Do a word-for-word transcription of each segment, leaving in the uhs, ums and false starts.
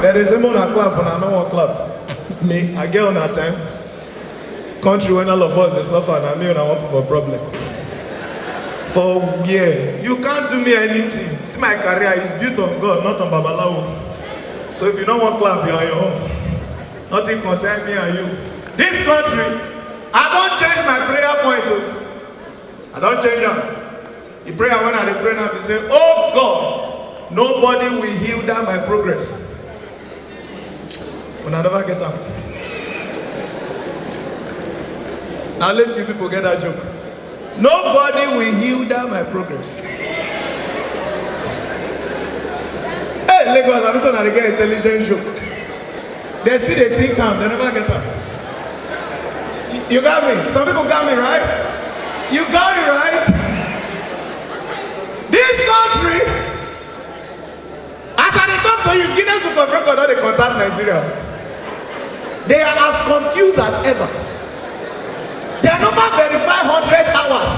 There is a more clap and I no wan clap. Me, I get on that time. Country when all of us dey suffer, na me una wan put for problem. For where? You can't do me anything. See, my career is built on God, not on babalawo. So if you no wan clap, you are your own. Nothing concern me and you. This country, I don change my prayer point o. I don change am. The prayer wey I dey pray now be say, "Oh God, nobody will hinder my progress." Una never get am. Na only few people get that joke. "Nobody will hinder my progress." Hey, Lagos, I be say una dey get intelligent joke. They still dey think am, they never get am. You, you got me? Some people got me, right? You got it, right? This country, as I dey talk to you, Guinness Book of Record don dey contact Nigeria. They are as confused as ever. They never verify hundred hours.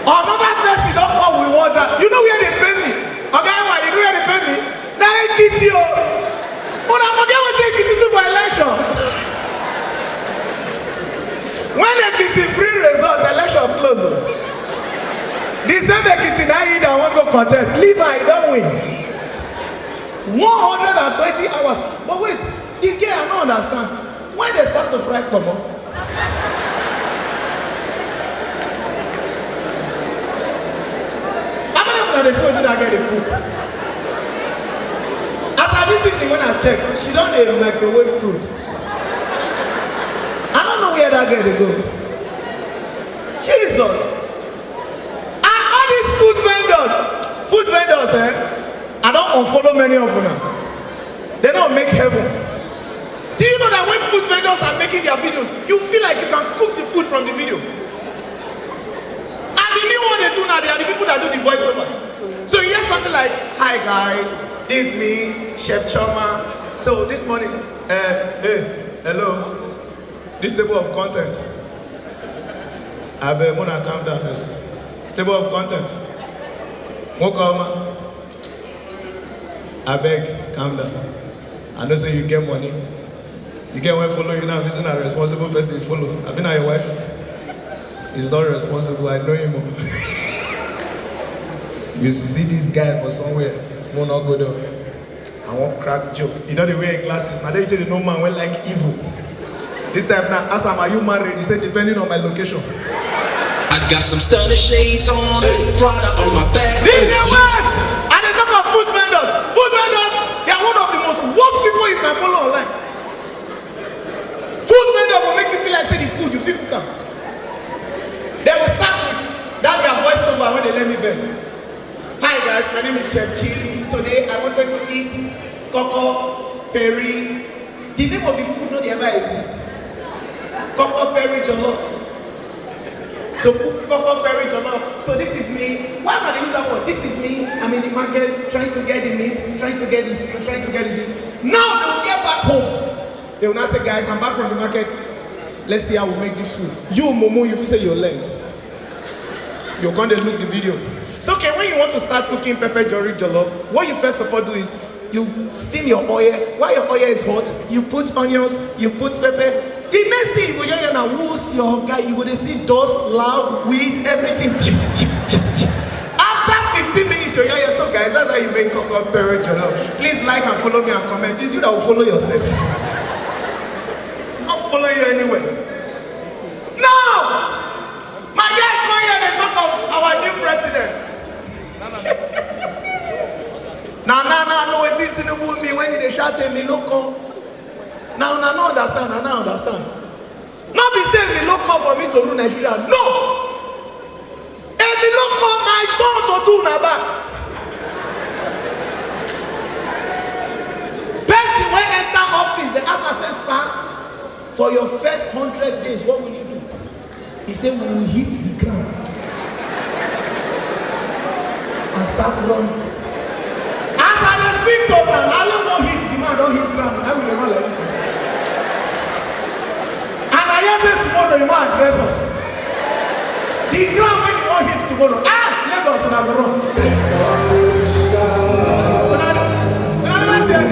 Another person don come with one that. You know where they pay me? Oga Ewa, you know where they pay me? Na Ekiti o. Una forget wetin Ekiti do for election. When Ekiti bring result, election close o. The same Ekiti na he that wan go contest. Leave am, he don win. One hundred and twenty hours. But wait, the girl, I no understand. When they start to fry kpomo? How many of una dey see wetin that girl dey cook? As I visit me when I check, she don dey microwave fruit. I no know where that girl dey go. Jesus! And all these food vendors, food vendors, eh? I don unfollow many of una. They no make heaven. Do you know that when food vendors are making their videos, you feel like you can cook the food from the video? And the new one they do now, they are the people that do the voiceover. So you hear something like, "Hi guys, this is me, Chef Choma. So this morning, uh, hey, hello, this table of content." Abeg, una calm down first. Table of content. Nwoke ọma. Abeg, calm down. I know say you get money. You get one follow you now, is na responsible person you follow. Abi na your wife? He's not responsible, I know him o. You see this guy for somewhere, mo no go there. I wan crack joke. He don dey wear glasses. Na there you take dey know man wey like evil. This time now, ask am, "Are you married?" He say, "Depending on my location." I got some stunner shades on, Prada on my back. This is what I dey talk of food vendors. Food vendors, they are one of the most worst people you can follow online. Food vendor will make you feel like say the food you fit cook am. They will start with that their voiceover when they let me verse. "Hi guys, my name is Chef Chi. Today I wanted to eat koko peri." The name of the food no dey ever exist. Koko peri jollof. To cook koko peri jollof. So this is me. Why not use that word? This is me. I'm in the market trying to get the meat, trying to get the stew, trying to get the this. Now they will get back home. They will now say, "Guys, I'm back from the market. Let's see how we make this food." You, Momo, you feel say you learn. You come dey look the video. So okay, when you want to start cooking pepper jollof, what you first of all do is you steam your oil. While your oil is hot, you put onions, you put pepper. The next thing you go hear na who's your guy. You go dey see dust, loud, weed, everything. After fifteen minutes, you hear, "So guys, that's how you make koko pepper jollof." Please like and follow me and comment. It's you that will follow yourself. Not follow you anywhere. Now, my guy come here dey talk of our new president. Na na na no wetin Tinubu mean when he dey shout, "Emi lo kan." Now una no understand, una no understand. No be say "Emi lo kan" for me to rule Nigeria. No. "Emi lo kan, my turn to do na back." Person wey enter office, they ask am say, "Sir, for your first hundred days, what will you do?" He say, "We will hit the ground and start running." As I dey speak to una, na only one hit the man don hit ground. Na we dey run like this. And I hear say tomorrow you wan address us. The ground wey you wan hit tomorrow, ah, Lagos na go run. Una, una never see am.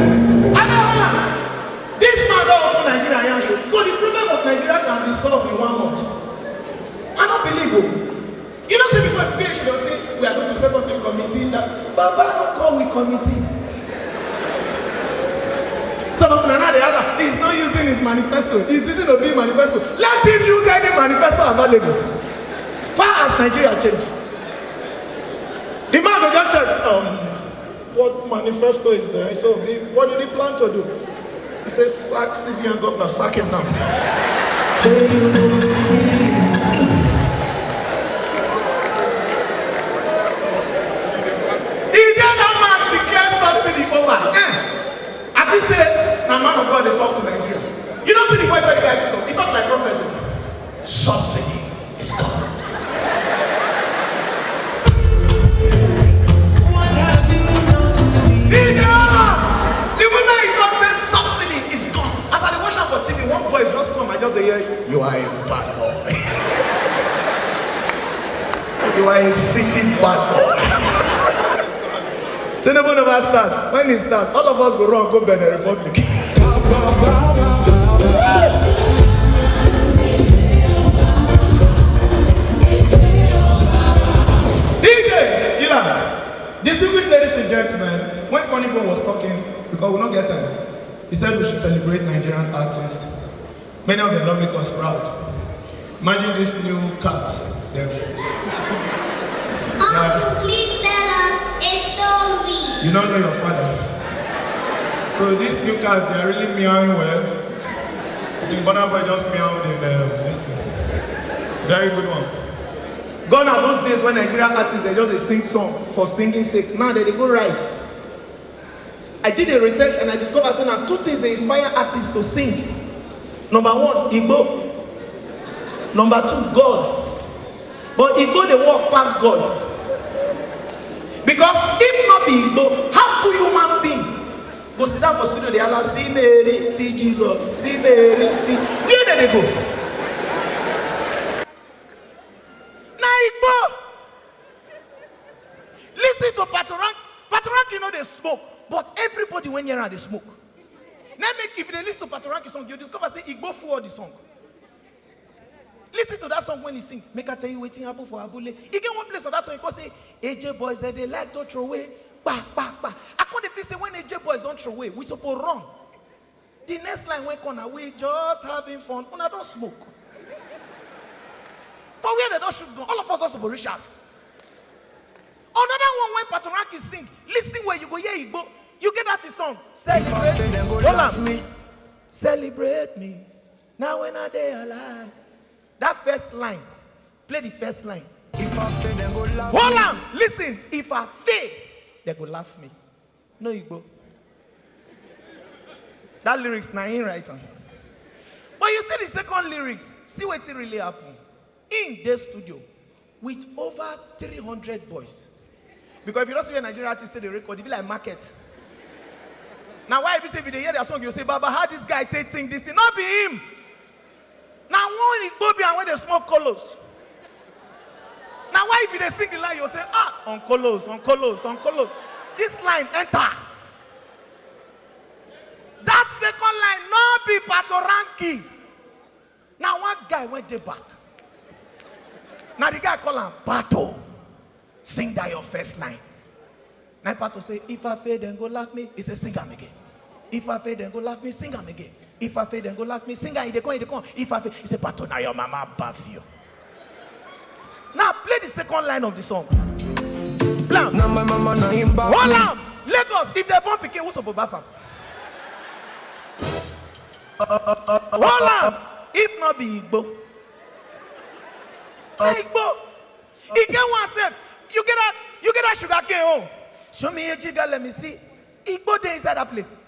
Baba no come with committee. Some of una now dey ask, he's not using his manifesto. He's using Obi manifesto. Let him use any manifesto available. Far as Nigeria change, the man go just check. Um, what manifesto is there? So he, what did he plan to do? He says, sack C B N governor, sack him now. He get that man declare subsidy over. Eh. I fit say na man of God dey talk to Nigeria. You don't see the voice wey the guy dey talk. He talk like prophet. Subsidy is gone. What have you done to me? D J Ola, the moment he talk say subsidy is gone. As I dey watch am for T V, one voice just come. I just dey hear, you are a bad boy. You are a city bad boy. Tinubu never start. When he start, all of us go run go Benin Republic. D J Ilan, distinguished ladies and gentlemen, when Funny Bone was talking, because we no get time, he said we should celebrate Nigerian artists. Many of them don't make us proud. Imagine this new cat. Dem- Uncle, please tell us a story. You don't know your father. So these new cats, they are really meowing well. I think Burna Boy just meowed in um, this thing. Very good one. Gone are those days when Nigerian artists they just dey sing song for singing sake. Now they dey go right. I did a research and I discovered say na two things dey inspire artists to sing. Number one, Igbo. Number two, God. But Igbo dey work pass God. Because if not be Igbo, how full human being go sit down for studio dey holla, see Mary, see Jesus, see Mary, see where dem dey go? Na Igbo. Listen to Patorank. Patorank, you know they smoke, but everybody when near am dey smoke. Now make if you dey listen to Patorank song, you discover say Igbo full all the song. Listen to that song when he sing. Make I tell you wetin happen for Abule. He get one place for that song. He call say, A J boys that they like to throw away. Bah, bah, bah. I can't feel say when A J boys don't throw away, we suppose run. The next line when corner, we just having fun. Una don't smoke. For where they don't shoot gun, all of us are supposed to reach us. Another one when Patorank is sing. Listen where you go, yeah, Igbo. You get that song. Celebrate. Hold on. Me. Celebrate me. Now when I dey alive. That first line. Play the first line. If I fail, then go laugh. Hold on. Listen. If I fail, they go laugh me. No Igbo. That lyrics na him write am. But you see the second lyrics. See wetin really happen. In the studio with over three hundred boys. Because if you don't see where Nigerian artists take the record, it be like market. Now why if you say if you dey hear their song, you say, Baba, how this guy take sing this thing? Not be him. Now one Igbo be and when they smoke colos. Now why if you dey sing the line, you say, ah, on colos, on colos, on colos. This line enter. That second line, no be Patoranki. Now one guy went there back. Now the guy call him, Pato, sing that your first line. Now Pato say, if I fail, then go laugh me. He say, sing am again. If I fail, then go laugh me, sing am again. If I fail, then go laugh me, sing am, he dey come, he dey come. If I fail, he say, Pato, now your mama baff you. Now play the second line of the song. Blam. Now my mama now him baff. Hold on. Lagos, if they born pikin, who suppose baff am? Hold on. If not be Igbo. Na Igbo. He get one sef. You get that, you get that sugar cane home. Show me a jigger, let me see. Igbo dey inside that place.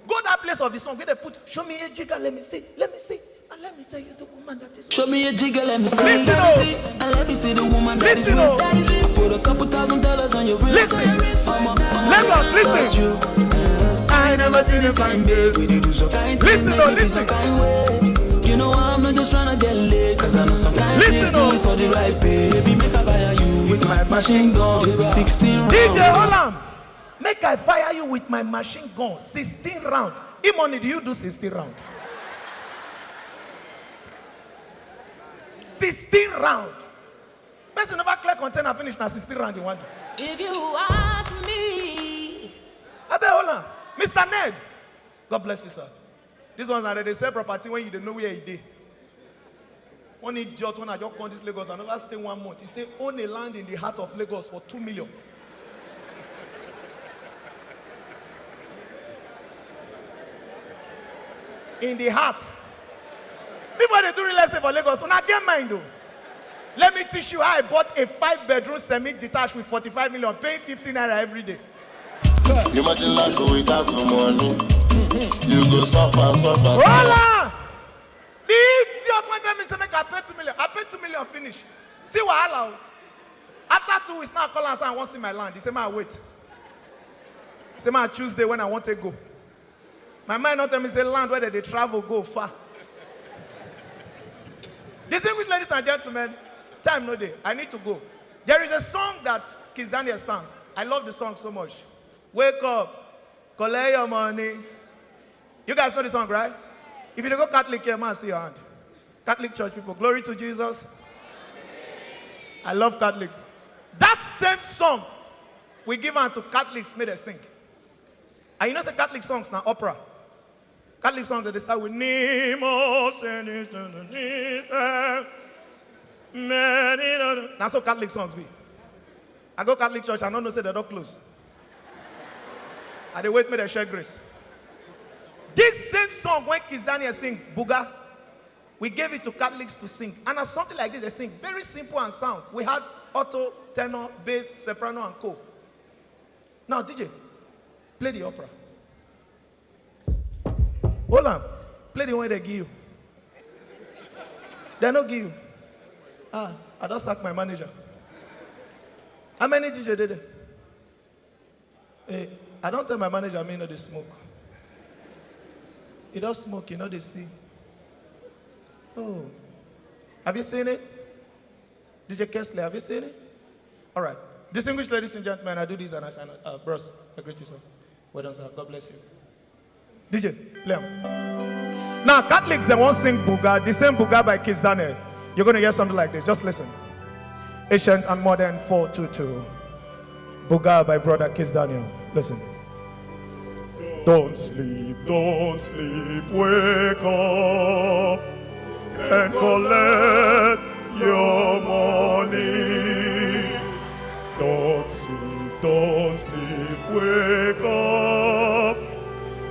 Go that place of the song where they put, show me a jigger, let me see, let me see. And let me tell you the woman that is. Show me a jigger, let me see. Listen, oh. And let me see the woman that is. Listen, oh. I put a couple thousand dollars on your wrist. Listen. Lagos, listen. I never see this kind, babe. We dey do so kind. Listen, oh, listen. You know I'm not just trying to get laid, cause I know some kind. Listen, oh. For the right pay, baby, make I fire you with my machine gun. sixteen rounds. D J, hold on. Make I fire you with my machine gun, sixteen round. Imoni, do you do sixteen round? sixteen round. Person never clear container finish na sixty rand in one day. If you ask me, Abeg, hold on. Mister Ned, God bless you, sir. This one's are they sell property when you don't know where e dey. One idiot, when I just come this Lagos, I never stay one month. He say, own a land in the heart of Lagos for two million. In the heart. People dey do real estate for Lagos. Una get mind o. Let me teach you how I bought a five bedroom semi detached with forty-five million, paying fifty naira every day. Imagine life without no money. You go suffer, suffer. Hold on! The idiot wey tell me say make I pay two million. I pay two million finish. See wahala o. After two weeks now, I call am say I wan see my land. He say make I wait. He say make I choose day when I wan take go. My mind no tell me say land where they dey travel go far. Distinguished ladies and gentlemen, time no dey. I need to go. There is a song that Kizz Daniel sang. I love the song so much. Wake up, collect your money. You guys know the song, right? If you dey go Catholic here, man, see your hand. Catholic church people, glory to Jesus. I love Catholics. That same song, we give am to Catholics, make dem sing. And you know say Catholic songs na opera. Catholic songs dey start with Nemo, na so Catholic songs be. I go Catholic church, I no know say dem don close. I dey wait make dem share grace. This same song wey Kizz Daniel sing, Buga, we gave it to Catholics to sing. And as something like this, they sing very simple and sound. We had alto, tenor, bass, soprano, and co. Now, D J, play the opera. Hold on. Play the one they give you. They no give you. Ah, I don sack my manager. How many D J dey there? Hey, I don tell my manager me no dey smoke. He don smoke, he no dey see. Oh, have you seen it? D J Kesley, have you seen it? All right. Distinguished ladies and gentlemen, I do this and I sign. Uh, bros, I greet you, sir. Well done, sir. God bless you. D J, play am. Now, Catholics, they won't sing Buga, the same Buga by Kizz Daniel. You're going to hear something like this. Just listen. Ancient and modern four two two. Buga by brother Kizz Daniel. Listen. Don't sleep, don't sleep, wake up and collect your money. Don't sleep, don't sleep, wake up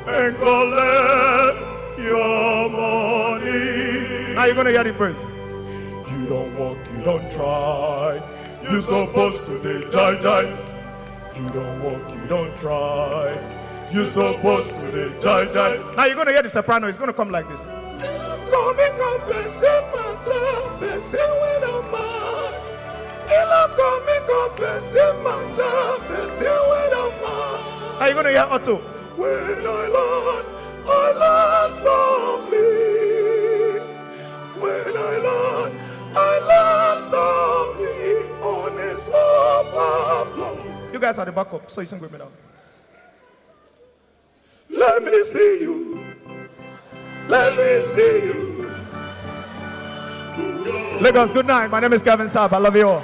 and collect your money. Now you're gonna hear the verse. You don't work, you don't try. You supposed to dey die die. You don't work, you don't try. You supposed to dey die die. Now you're gonna hear the soprano. It's gonna come like this. Come, come, person matter, person with a man. Kilo come, come, person matter, person with a man. Now you're gonna hear Otto. When I land, I land softly. When I land, I land softly on a soft floor. You guys are the backup, so you sing with me now. Let me see you. Let me see you. Lagos, good night. My name is Kevin Saab. I love you all.